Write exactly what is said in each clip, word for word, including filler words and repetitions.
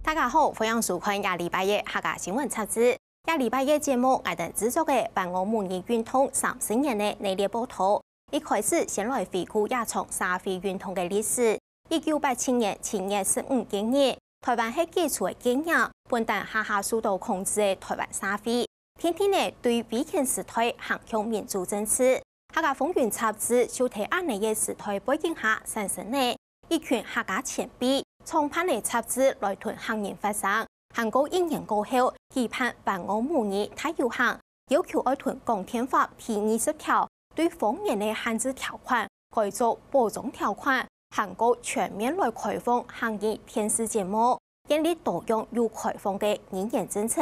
大家好，歡迎收看這禮拜个客家新聞雜誌。這禮拜个節目，𠊎等製作个辦我母語運動三十年个系列報導，一開始先來回顧這場社會運動个歷史。一九八七年七月十五該日，臺灣係解除个戒嚴，本旦下下受到控制个臺灣社會，天天仔對威權時代行向民主政治。客家風雲雜誌就在恁呢个時代背景下產生呢。一群客家前輩創辦个雜誌來同客人發聲，還過一年過後，舉辦辦我母語大遊行，要求愛同廣電法第二十條對方言个限制條款改做保障條款，還過全面來開放客語電視節目，建立多樣又開放个語言政策。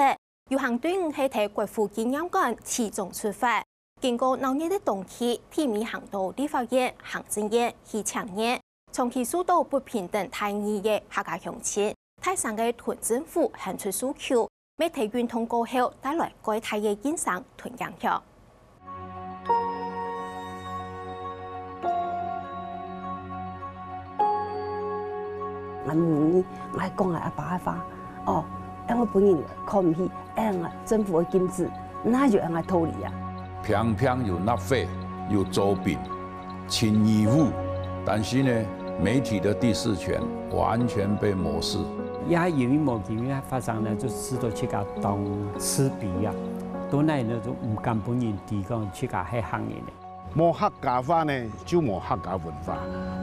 遊行隊伍係在國父紀念館起早出發，經過鬧熱个冬季，最尾行到立法院、行政院去請願。長期受到不平等待遇个客家鄉親，大聲个同政府喊出訴求，乜在運動過後帶來蓋大个應聲同影響。 𠊎母語，𠊎講𠊎阿爸个話，哦，因為分人看毋起，因為政府个禁止，哪有恁个道理啊？平平有納稅，有做兵，盡義務，但是呢，媒體的第四權完全被漠視。也因為無機會發聲呢，就使到自家當自卑啊，到哪呢就毋敢分人知講自家係客人呢。 無客家話呢，就無客家文化；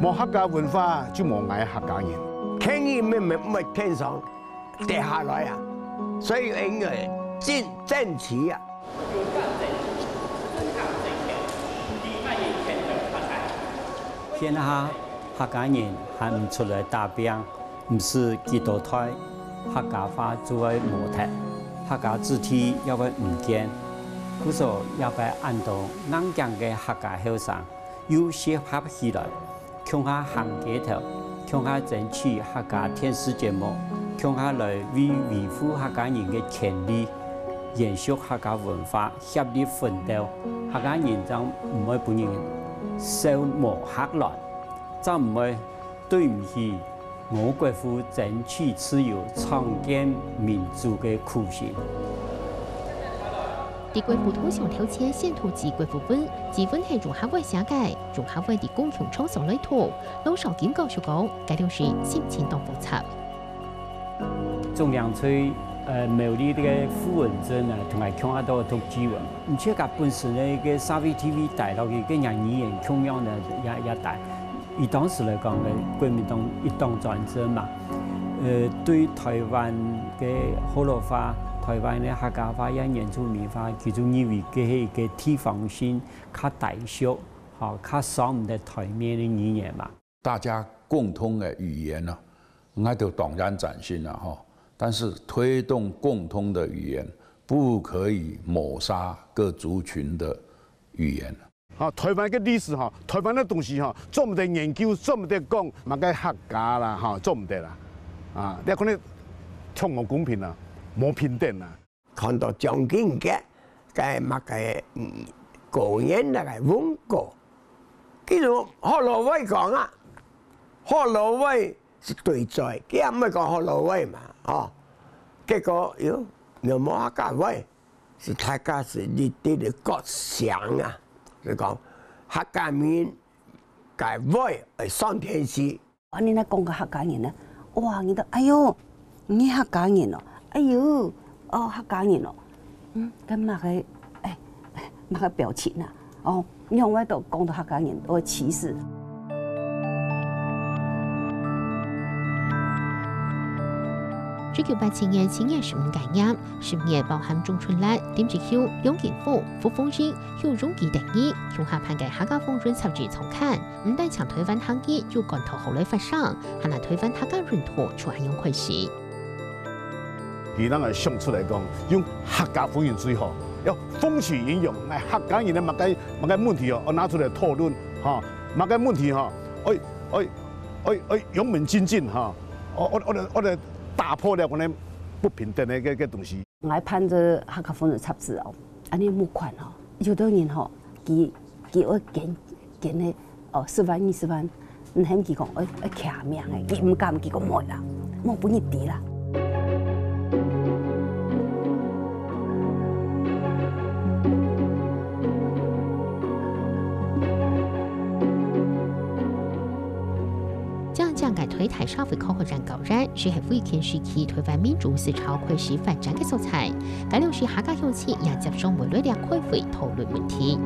無客家文化，就無𠊎客家人。權益毋會，毋會天上跌下來啊，所以應該爭，爭取啊。現下客家人還毋出來打拚， 毋使幾多代，客家話就會無忒，客家子弟也會毋見。故所這擺恁多硬頸个客家後生，又集合起來，共下行街頭，共下爭取客家電視節目，共下來為維護客家人个權利、延續客家文化協力奮鬥，客家人正毋會分人笑無客卵，正毋會 對毋起我國父爭取自由、創建民主个苦心。在國父銅像頭前獻土之國父碑，碑文係用客話寫个，用客話在公共場所來讀。老紹金教授講，該當時心情當複雜。 總領隊，呃，苗栗這個傅文正啊，同𠊎共下到讀祭文。毋過佢本身个一個社會地位低落去，跟人語言共樣个也，也低。以當時來講呢，國民黨一黨專政嘛，呃，對臺灣个學老話、臺灣个客家話、也原住民話，佢就認為這係一個地方性、較低俗，吼，較上毋得台面个語言嘛。 大家共通的語言呢，𠊎兜當然贊成啦，吼。但是推動共通的語言，不可以抹殺各族群的語言。吼，臺灣个歷史吼，臺灣个東西吼，做毋得研究，做毋得講，麼个客家啦，吼，做毋得啦。啊，你看呢，忒無公平啦，無平等啦。 看到蔣經國个麼个，嗯，高原那個文革，佢就學老話講啊，學老話係對嘴，佢也毋會講學老話嘛，吼。結果，喲，又無客家話，係大家係日日个國想啊，就講客家人个話會上電視。 哦，你若講个客家人呢，哇，你都，哎喲，你客家人哦，哎喲，哦，客家人哦，嗯，該麼个，哎，哎，麼个表情啊？哦，你看𠊎都講到客家人，𠊎歧視。一九八七年七月十五該年，十月包含鍾春蘭、林志雄、梁景福、傅鳳英、邱榮基等人，共下辦个客家風雲雜誌創刊。 毋單淨臺灣客語有管道好來發聲，還拿臺灣客家運動就恁樣開始。佢等个想出來講，用客家風雲最好，要風起雲湧，來客家人个麼个麼个問題哦，愛拿出來討論，吼，麼个問題吼，愛愛愛愛勇猛精進，吼，愛愛愛愛打破了可能不平等个个个東西。𠊎辦這客家風雲雜誌哦，恁樣募款哦，有兜人吼，佢佢愛捐捐个 哦，十萬、二十萬，你喊佢講，愛愛徛名个，佢毋敢，佢講無啦，無分你知啦。大社會科學院校園，就係威權時期臺灣民主思潮開始發展个所在。該當時客家鄉親也接上門來這開會討論問題。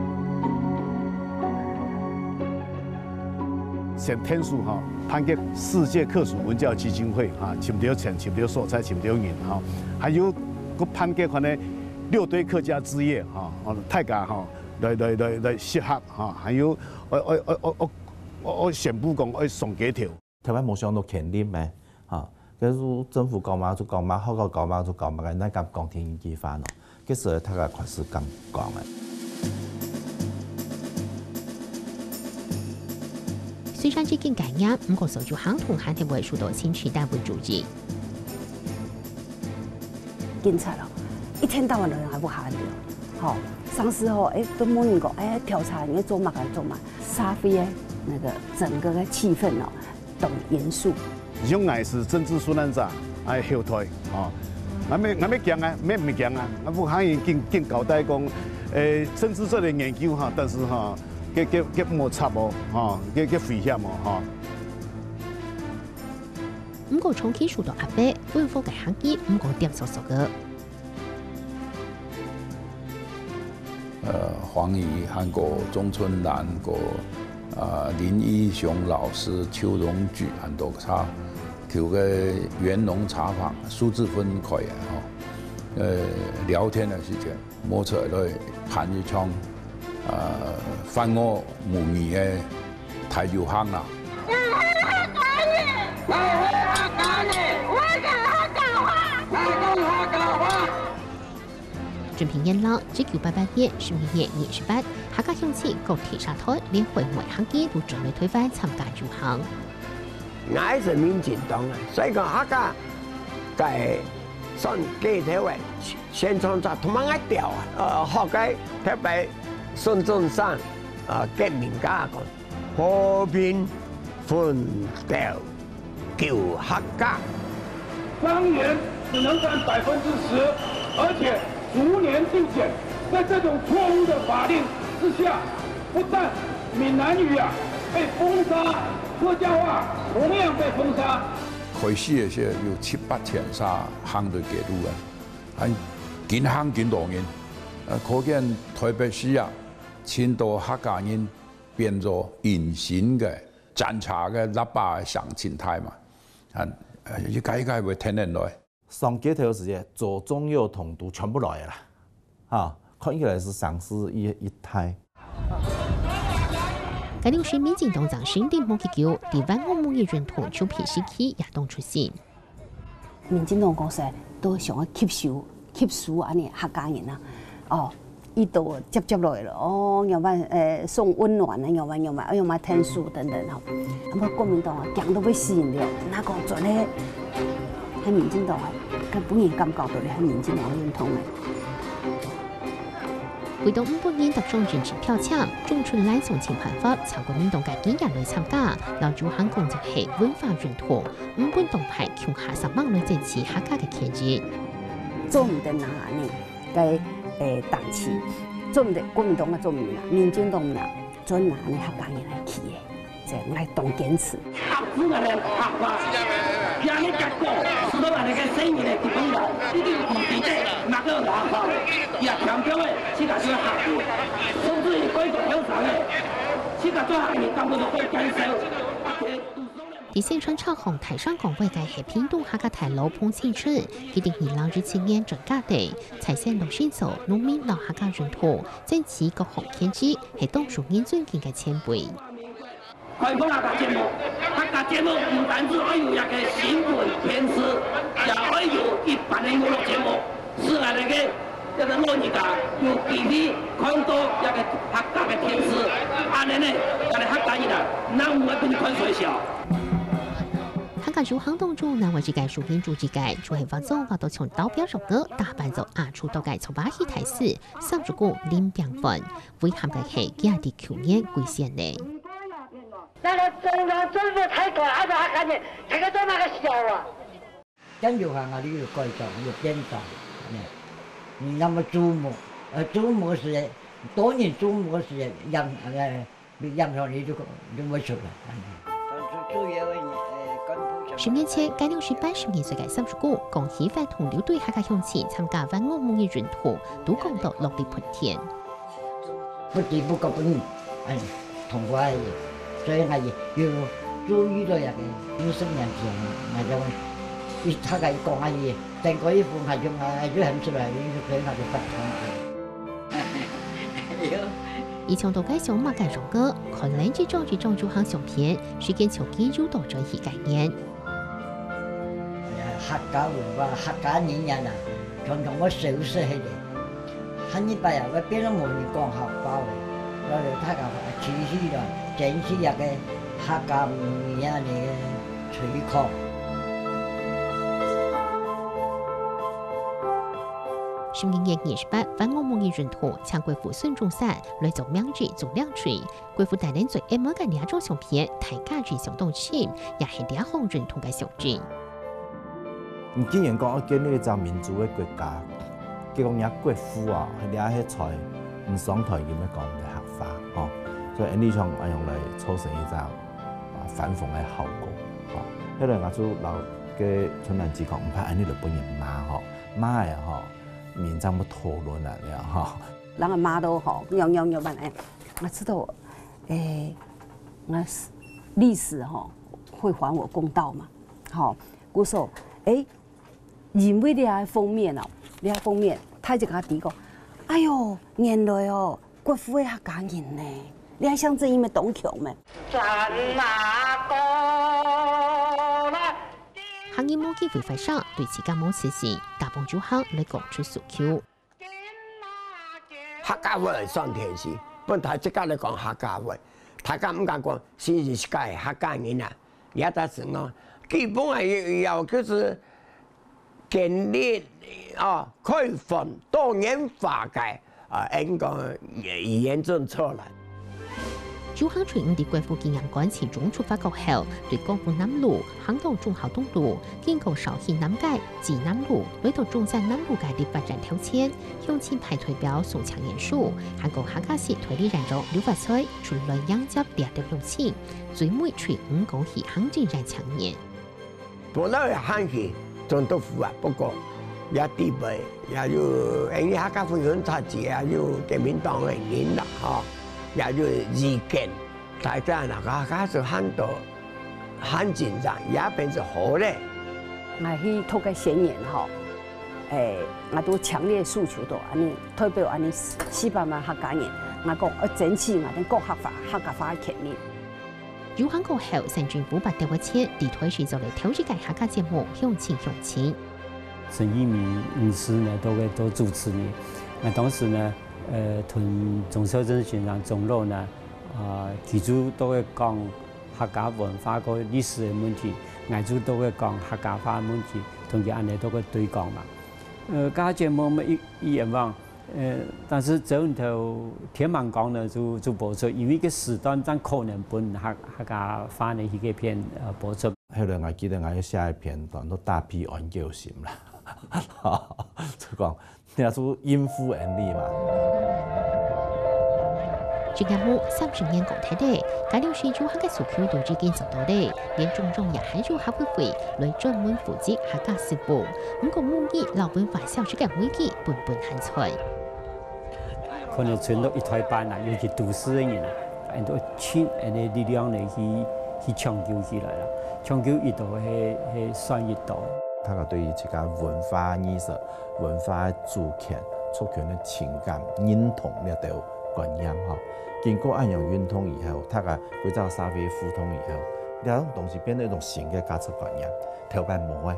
先𢯭手吼，辦个世界客屬文教基金會哈，尋到錢，尋到所在，尋到人哈，還有个辦个款个六堆客家之夜哈，哦，大家吼來來來來集合哈，還有愛愛愛愛愛愛宣布講愛上街頭。 臺灣無想到權力咩？哈，該就政府講麼就講麼，學校講麼就講麼，該哪敢講第二句話呢？該時候大家開始敢講了。雖然已經解嚴，毋過所有行動還係會受到政治單位注意。警察咯，一天到晚都在屋下个，吼，上司吼，欸，都問你講，欸，調查你做麼个做麼个，社會个那個整個个氣氛哦， 當嚴肅。像𠊎係政治受難者，𠊎後代，吼，𠊎乜𠊎乜驚啊，乜毋驚啊，𠊎屋下人緊緊交代講，誒，政治做得研究哈，但是哈，該該該莫插哦，吼，該該危險哦，吼。毋過長期受到壓迫，文化个行業毋過恬縮縮个。 呃，黃怡還過鍾春蘭過，呃，林義雄老師、邱榮舉恁多儕，去个元隆茶坊，蘇治芬開个吼，呃，聊天个時節，摸出來都會談一場，呃，飯後無味个大遊行啦。 準備元老，一九八八年十二月二十八，客家鄉親各地社團聯會外行家都轉來臺灣參加遊行。𠊎係民進黨个，所以講客家个上街頭个宣傳車都吂愛掉啊，呃，學个特別孫中山，呃，革命家講， 和平奮鬥救客家。方言只能占百分之十，而且逐年递减。在这种错误的法令之下，不但闽南语啊被封杀，客家话同样被封杀。開始个時候有七八千儕行到街路啊，還緊行緊多人，呃，可見臺北市啊，盡多客家人 變做隱形个、偵查个、喇叭个聲盡大嘛。啊，呃，一個一個會聽得來。上街頭个時節，左中右統都全部來了啦。哈，看起來係聲勢一一大。該當時民進黨正成立無幾久，在萬安母語運動就被時期也當出現。 民進黨講實在都想要吸收、吸收恁呢客家人啊。哦，佢都接接落來了。哦，仰般，呃，送溫暖啊，仰般仰般，哎，仰般天數等等吼。啊，毋過國民黨啊，驚到要死人了，哪講轉去，係民進黨啊，敢分人感覺到咧，係民進黨運動个。為到毋分人踏上政治標籤，鍾春蘭想盡辦法，透過民黨个經驗來參加，摎遊行講做係文化運動。 毋分黨派共下煞猛來爭取客家个權益。做毋得拿恁呢个，誒，黨旗，做毋得，國民黨啊做毋得拿，民進黨毋拿，專拿恁呢客家人个旗个，這𠊎當堅持。客家人个客話，聽你講，使到恁呢个細人仔知道了，一定毋知得，哪個有客話，也強調个，自家就係客家，甚至於過一個後生个，自家做客家人，根本就過堅守。 在宣傳車項大聲講話个係屏東客家大老彭清春，佢在二零一七年轉嫁地，在先落先做農民摎客家運動，爭取各項權益，係當受人尊敬个前輩。開放客家節目，客家節目毋單止愛有一個新聞、電視，也愛有一般个娛樂節目。 使𠊎兜个這個老人家有機會看到這個客家个電視，恁呢呢，𠊎兜客家人啊，哪毋會分你看衰笑？客家遊行當中，另外一個受人注意个，就係畫妝畫到像豆表樣个，打扮做阿叔到个長把戲大師，三叔公林炳文，遺憾个係，佢也在舊年歸仙了。那個中央政府太可愛了，客家人，這個做那個笑啊！ 真有行啊，你有改造，有變造，呢。你那麼注目，呃，注目時，多人注目時，染，呃，染上你就，就會出來，恁呢。但是主要个，呃，根本十年前，該年係八十二歲个三叔公，講起翻同六堆客家鄉親參加萬惡夢个運動，都講到落力賁天。不知不覺分，哎，通過个，所以𠊎又注意到這个五十年前，𠊎就，佢大概講啊，佢整過一副，𠊎就，𠊎就喊出來，所以𠊎就發通過。 佢唱到該想麼个樣个，看等一張一張就行相片，時間像記錄到轉去該年。客家文化、客家語言啊，常常會消失忒个。下一擺啊，會變到無人講客話了。所以大家持續來珍惜這个客家語言个推廣。十二月二十八，萬惡夢个運動，請國父孫中山來做名人做領隊。 國父帶等最愛个這張相片，大家印象當深，也係這項運動个象徵。你既然講愛建立一隻民主个國家，結果若國父啊，這係在毋上台，佢乜講毋得客話，吼。所以𠊎俚想愛用來造成一隻，啊，反諷个效果，吼。後來𠊎就摎該春蘭姊講，毋怕𠊎俚就分人罵，吼，罵个，吼，民眾愛討論啊，這樣，吼。 人个罵到吼，仰仰仰般，哎，𠊎知道，哎，𠊎歷史吼，會還我公道嘛，吼，故所，哎，因為這个封面哦，這个封面，大自家知講，哎喲，原來哦，國父係客家人呢，這个象徵意義當強咩。客人無機會發聲，對自家無自信，大幫就行來講出訴求。 客家話上電視，分大自家來講客家話，大家毋敢講，先係自家係客家人啊。也但係講，基本个要求係建立，哦，開放多元化个，啊，應該語言政策啦。 遊行隊伍在國父紀念館前中出發過後，對光復南路、行到忠孝東路，經過紹興南街、濟南路，來到中山南路个立法院頭前，鄉親派代表送請願書，還過客家籍代理人長劉發財出來迎接這兜鄉親，最尾隨五個去行政院請願。 本來也歡喜，總督府啊，不過也知背，也有，因為客家分院察者，也有國民黨个人啦，吼，也有意見，大家那个開始喊到，喊緊張，也變成好咧。𠊎去讀个宣言吼，誒，𠊎都強烈訴求到恁呢，代表恁呢四百萬客家人，𠊎講愛爭取𠊎等講客話、客家話个權利。 遊行過後，省政府撥兜个錢，在臺視做了頭一屆客家節目，鄉親鄉親。沈一鳴女士呢，都會做主持人。那當時呢，呃，同鍾肇政先生鍾老呢，啊，佢就都會講客家文化个歷史个問題，𠊎就都會講客家話个問題，同佢恁呢都會對講嘛。呃，該節目嘛，一，一眼望， 呃，但是朝晨頭天吂光呢，就，就播出，因為該時段正可能分客，客家話呢，去該片，呃，播出。後來𠊎記得𠊎有寫一篇，叫做大批安叫心啦。就講，你也係應付恩禮嘛。這節目三十年過忒咧，該流行遊行个訴求都已經做到咧，連中央也還有客委會來專門負責客家事務。 毋過母語摎文化消失个危機本本還在。可能伸到一大半啊，尤其都市个人啊，很多盡恁呢力量來去，去搶救起來啦。搶救佢都係，係算一到。大家對於自家文化意識、文化个主權、族群个情感認同這兜觀念吼，經過恁樣運動以後，大家歸隻社會互動以後，這種東西變成一種新个價值觀念。 頭擺無个。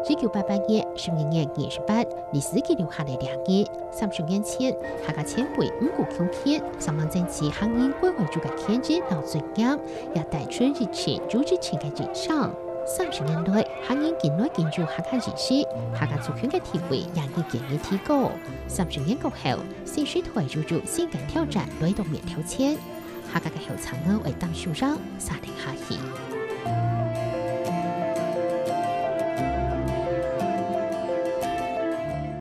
一九八八年十二月二十八，歷史記錄下來這日，三十年前，客家前輩毋顧窮困，煞猛爭取客人歸回族个權益摎尊嚴，也帶出一群又一群个人生。三十年來，客人緊來緊有客家意識，客家族群个地位也日漸日提高。三十年過後， 新時代又有新个挑戰來到面頭前，客家个後生人愛擔手上，啥定下去。